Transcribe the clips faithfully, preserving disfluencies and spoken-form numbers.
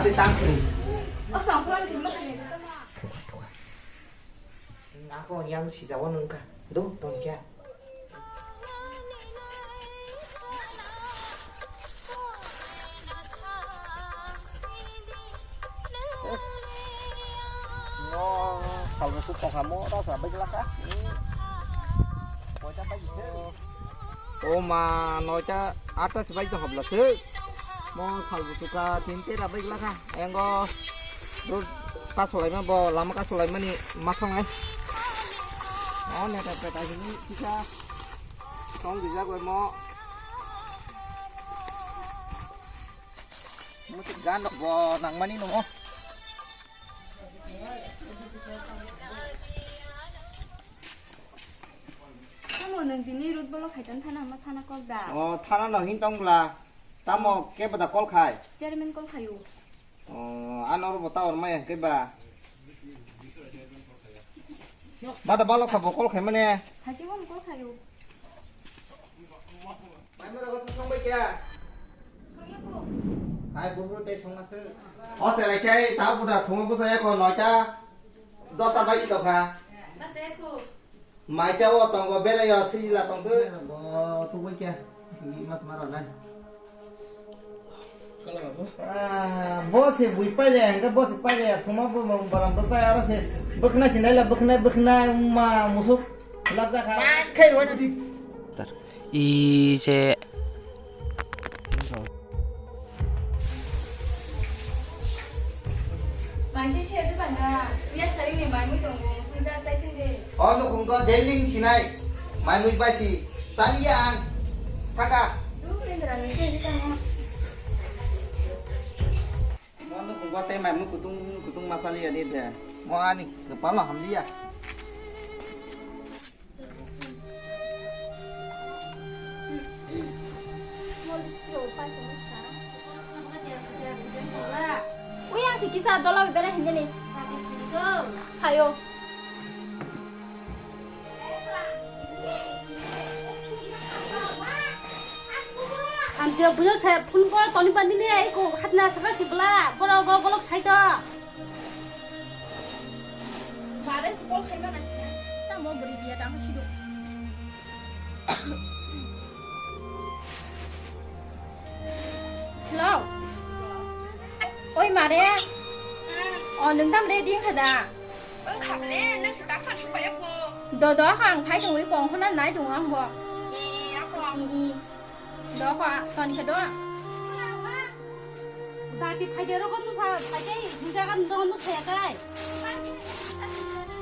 Tang sini. O song phone kiri ma kiri. Ako yang si jawa nungka. Do, tongkya. No, salbo su tongkha mo, rasa bai laka. Koita bai. O ma, noita, atta se bai tong hobla se. Mo salbo suka tin tera bai laka. Engo. Road kasolaima bo, lama kasolaimani masong ai. O neta peta hini kisa. Tong gija goi mo. Mo tik gan bo nangmani no mo. Tamo nwng tini road block hai tong thana ma thana kok da? O thana no hin tong bla. Tamo kebo da call khai? Chairman call khayo. O ano ro bo tower mai hwnkhe ba. Bada balo kha bo call khai mane. Hachi wam call khayo. Mai mura go song bai kya? Hai bubru tei song ma se. O se lai khai ta buda thuma busa ya ko noita. Dosta bai si to kha. Bas ya ko. Mai cha o tongo bera yo sijila tong tu. Bo tu bai kya? Ni mas mara nai. Kala babu. Ah, bo se bui paile, hingke bo se paile, thuma bo mo baram bo sai aro se bwkhwnai se naila bwkhwnai bwkhwnai ma musuk selak jakha. Khai rwani di. Tar. I se. Mai se khe de bana. Ya sai ni mai mu tongo, mukhra sai thende. O nukhung ko deling sinai. Mai mui bai si. Saliya ang. Thaka. Tu Indra ni se ni tamo. Mo nukhung ko te mai mui kutung kutung masali ya ni de. Mo ani kepala hamliya. Uyang si kisa dola bibere hinjani. Hayo. Ang dia bujo se phone call toni bani ne ai ko hatna saka si bla. Boro go golok sai to. Bare si call khai mana. Tamo beri dia tamo sido. Hello. Oi mare. O nwng tam ready wngkha da? Wngkha le, nang se daphar sukhaya kho. Do do kha ang phai tongwi kong khona nai tongo ang bo. I i ako. I i. Do kha toni khe do. Dati phaide rokon tu pha phaide hinjagan rokon tu phayakai.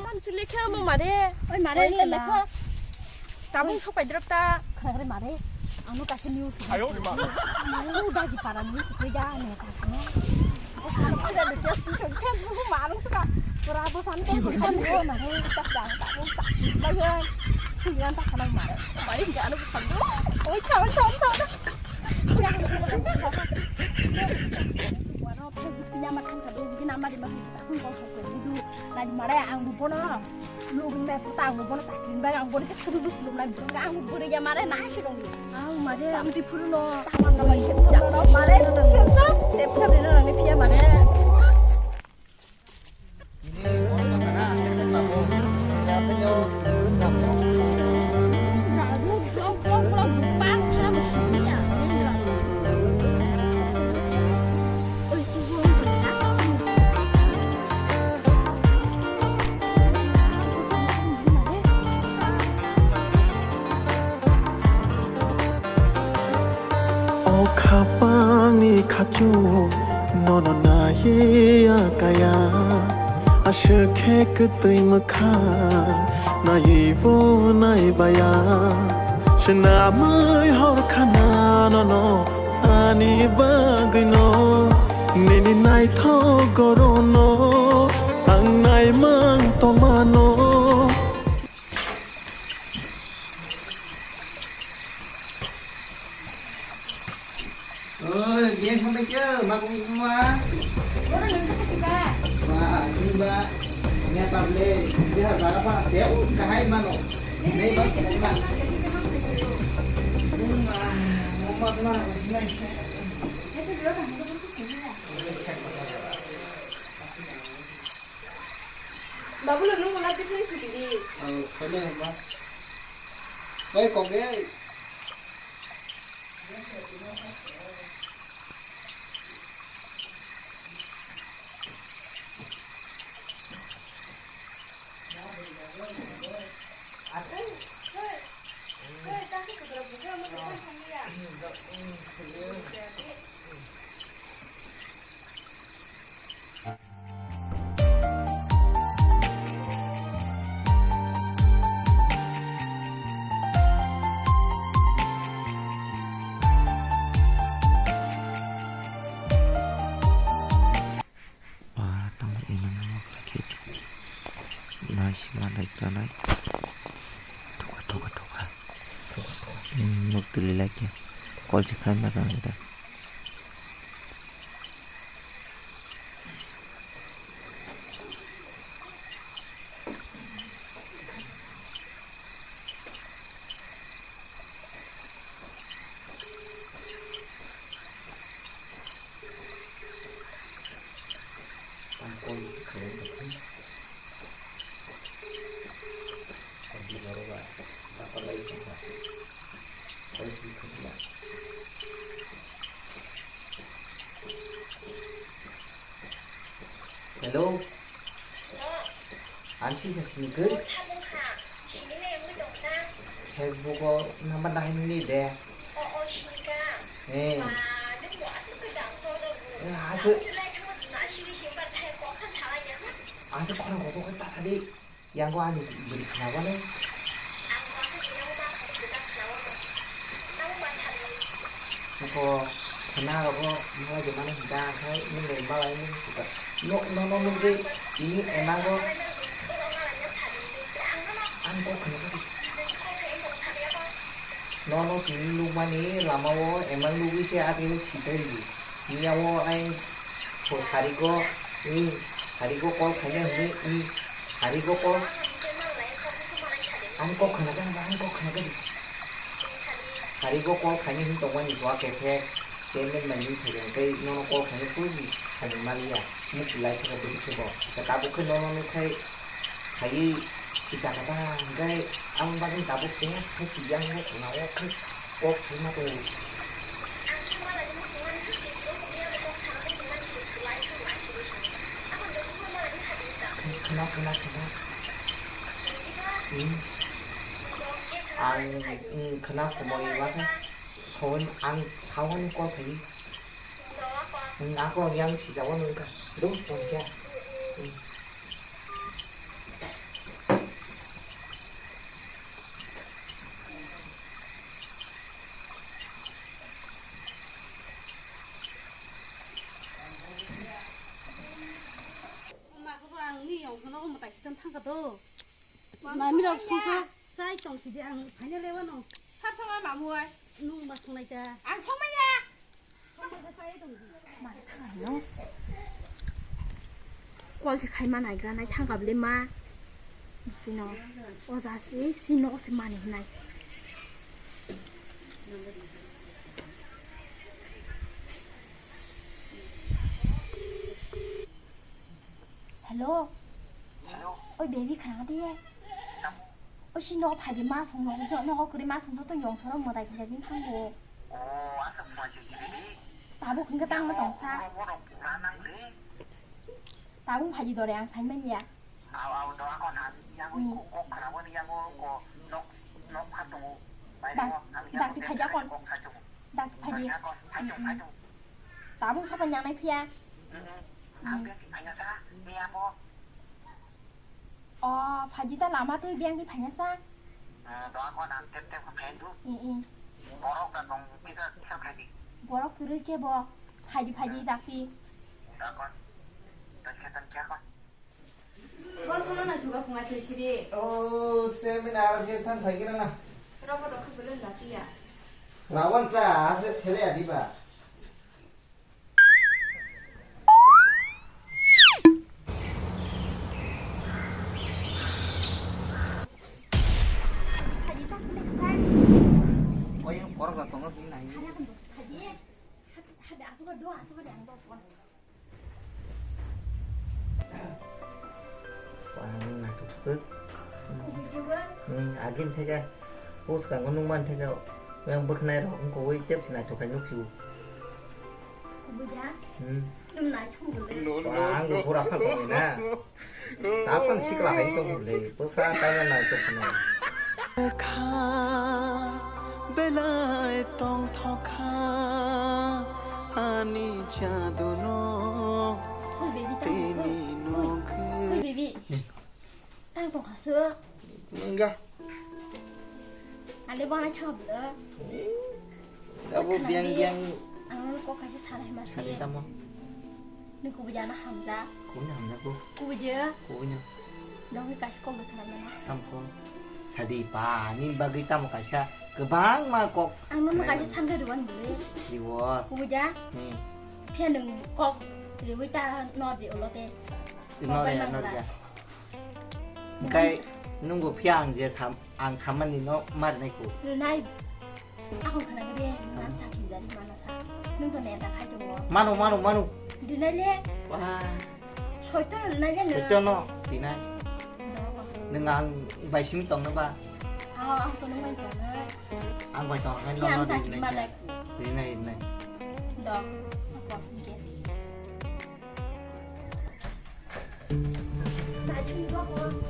Tam sile khe mo mare. Oi mare le lekho. Tabung sok paidrop ta. Khna kre mare. Ano kaisa news. Ayo ni ma. Ano dagi para ni khe ja ne ka. Ano kaisa de just tu khe bu marung tu ka. Pura bo san ko. Mare ta ta ta ta. Bayan. Suyan ta kana mare. Mare ja ano bu san. Oi cha cha cha. Nai mare ang bo bono lubin bai puta ang bo bono sakri bai ang bono je suru suru nai ang bo bore ya mare nai suru. Ang mare ang di phuru no. Mare sep sep sep sep ni nang ni phiya mare. O khapangni khachu nono naiya kaya, aswk khe kwtwi mwkhang naiwi bo naibaya. Swnamwi hor khana nono ani bagwino, nini naithok gorono ang naimang tongmano. Oi, gen phone bai khe, ma kung ma. Oro nang khe siba. Ba, jin ba. Nya tablet, dia jaga pa, dia u kahai mano. Nei ba, ma. Ma, ma, ma, ma, sinai. Babu lo nung ulat bitin sisi di. Oh, kena apa? Baik, kok ya. Ba, tamo inang mo khe. Nai sima lai ta nai. Thoka, thoka, thoka. Thoka, thoka. Hmm, nok tuli lai khe. Call se khai ma tang ida. Tamo call se khai ma tang. Adi boro ba, apa lai tong ba. Call se khai ma. Hello. Ang sisa sini khe. Facebook o number nahimani de. Eh. Eh, asa. Asa khorang kotor khe ta sadi. Yang ko ani beri khna bale. Ko khna rogo malai de mano hinda khai nung le malai nung suka. No, no, no, nung de ini emang ko. Ang ko khna kati. No, no, tini nung mani lama o emang nugui se ate sisai ri. Miya o ang ko sarigo, i sarigo call khaina hwnwi, i sarigo call. Ang kok khna khe, ang kok khna khe. Sarigo call khaina hwn tongmani bo khe khe chairman mani phai khe nono call khaina twi khaina maliya. Muk lai khe bo khe bo. Tabuk khe nono nukhai. Phaiwi sisa kata hwnkhe ang bagwi tabuk keha khai chibiyang hwnkhe khwna-o khai kok saima tongo. Khwna, khwna, khwna. Hmm. Ang, hmm, khwna somoi ma khe sohon ang sohon kok khai. Hmm, ako yang sijao nungkha. Do, tongkha. Hmm. Ang ni yong kheno omo tai khitang thangkha do. Mami rok sungsa sai tong sidi ang phaina lewa no. Hap songma mamu ai. Nung ma songnai ta. Ang songmaya. Kol se khai ma naigra nai thang kable ma. Jitino. O ja se si no se mani hinai. Hello. Hello. Oi baby khana de. Oi si no phaidi ma song no jo no kuri ma song to yong soro mo dai khe din thango. O asa phone se jibini. Tabuk hingke tang ma tong sa. Oro oro pura nang de. Tabuk phaidi dore ang sai manya. Aw aw do ako na yang ko ko khana wani yang ko nok nok pha tongo. Bai ko ang yang. Dak ti phaidi ako. Kok sa tongo. Dak ti phaidi. Ako hai tongo hai tongo. Tabuk sapa nyangnai phiya? Ang biyang ti phaina sa, miya bo. O, phaidi ta lama twi biyang ti phaina sa? Doa ko nang tep tep khe phain du. I, i. Borok da tong kisa kisa phaidi. Borok kwrwi khe bo. Phaidi phaidi dakti. Doa ko. Tong khe tong khe ko. Call kheno na suga phunga siri siri. O, chairman aro je thang phai kira na. Roko roko belum datiya. Rawan ta ase thele adiba. Oy, korok la tongo hini nai. Hadi, asuka do, asuka de, ang do phone. Wah, nung naitok sukut. Kubui de ba? Hmm, agin theka. Post ka nung man theka. Yang bwkhnai rok, wngko ui tep si naitok kai nuk si. Kubui da? Hmm. Nung naitok bole. Wah, ang bo pura phal tong na. Tapan sikla hai tong le, bwsa taina nai tong khna. Kha, belai tong thok kha, ani jadu no, Oi, baby, tang tini tong. Oi, nog. Oi, baby. Tang tong kha su. Nangga. Ale bana chha bla. Abo biang biang. Ang kok kaisa sana hima sari tamo. Nung kubui jana hamjak. Kubui hamjak bo. Kubui je. Kubui no. Dongwi kaisa kok bwthara mano. Tam kok. Sadi pa, ani bagwi tamo kaisa kwbangma kok. Ang nono kaisa sanjak rwani bwle. Siwo. Kubui ja. Hmm. Phiya nung kok rewi ta nor de ulo te. Nor ya, nor ya. Hingkai nungbo phiya ang je sam, ang sammani no marinai ko. Rinai. Ako khna gede, nang sakhi jani mana sa. Nung to neta khai to. Mano, mano, mano. Rinai le. Wah. Soito rinai le. Soito no, rinai. Nung ang bai simi tong na ba? Ah, ang to nung bai tong na. Ang bai tong, ang no, no, rinai. Rinai, rinai. Do. Ako, okay.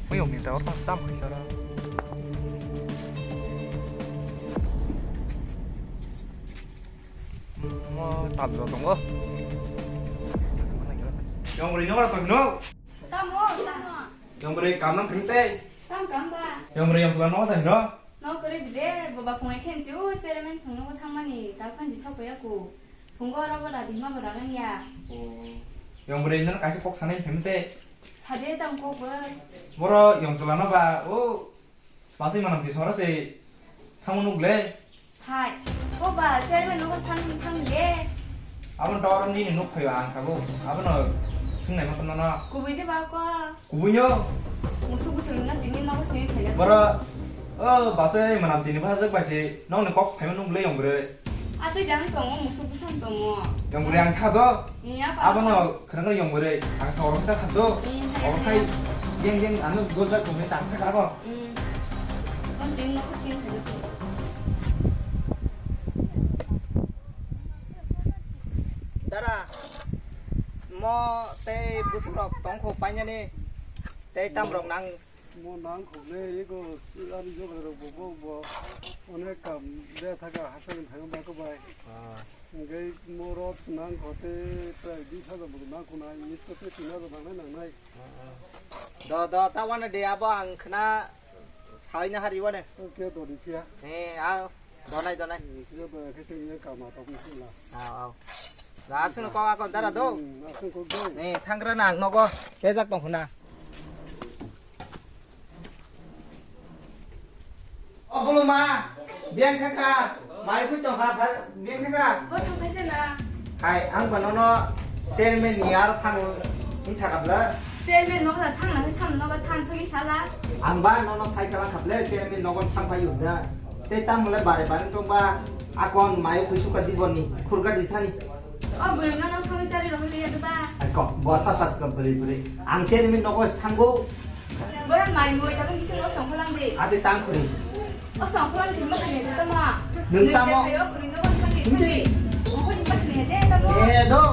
Mayung ni dawar tang tam khaisa ra. Mo tablo tongo. Yang beri nora tong no. Tamo, tamo. Yang beri kamang khansai. Tam kam ba. Yang beri yang sulan no tong no. No kore bile, boba phungai khenchi o chairman songno thangmani, ta khanchi sokoya ko. Phungo oro bo radi ma bo ragangya. Oh. Yang bwrwi nang kaisa kok sanai phaimse. Sabe tang kok bo. Boro yang chwlano ba, o, basai manam ti sora se thango nuk le. Hai, o ba, chairman nogo san thang le. Abon tawar nini nuk phaio ang thago. Abono swngnai ma tongno. Kubui de ba ko. Kubui no. Musuk bwswk wngna tini nogo simi phaikha. Boro, o, basai manam tini bhajak bai se, nokni kok phaima nung le yong bwrwi. Atwi dang tongo, musuk bwsang tongo. Yong bwrwi ang tha do. Iya, pa. Abono khwrang yong bwrwi, ang sa orong ta kha do. Iya, iya. Orong khai, jeng jeng ano dol jak tongni tang kha kha bo. Hmm. Kon tini nogo simi phaikha. Dara, mo tei bwswk rok tong kho painani, tei tam rok nang. Mo nang kho le, ego ani jogra rok bo, bo, bo onek kam de thaka hasai thang ba ko bai. Ah. Ngai mo rok nang kho te prai di sa bo nang kho nai, is ko te tina ro nang nai nang nai. Ah, ah. Do, do, ta wana de abo ang khna sai na hari wane. Oke, do di kia. Eh, a. Donai, donai. Kisa ba kisa ni kama to kisa la. Aw, aw. Ga aswk no kok akon dara do. Hmm, aswk kok do. Ni thangra nang nogo. Kejak tong khuna. O bulu ma. Biang kha kha. Mai phui tong kha, biang kha kha. Bo thang kha se na. Hai, ang ba nono chairman ni aro thango. Ni sakabla. Chairman no kha thang na sam no ba thang sagi sala. Ang ba nono sai kala khable chairman nogon thang payu da. Tei tamo le bare bare tongba, akon mayo kuisuka di boni, khurka di thani. O bwrwi no no songwi chari rokle ya ba. Ako, bo sa sa ka bwrwi bwrwi. Ang se nimi nogo thango. Bwrwi mai moi ta bisi no songkholang de. Ate tang khuri. O songkholang de ma kanya de tamo. Nung tamo. Nung de o bwrwi no songkholang de. Hindi. O khoni ma kanya de tamo. Eh, do.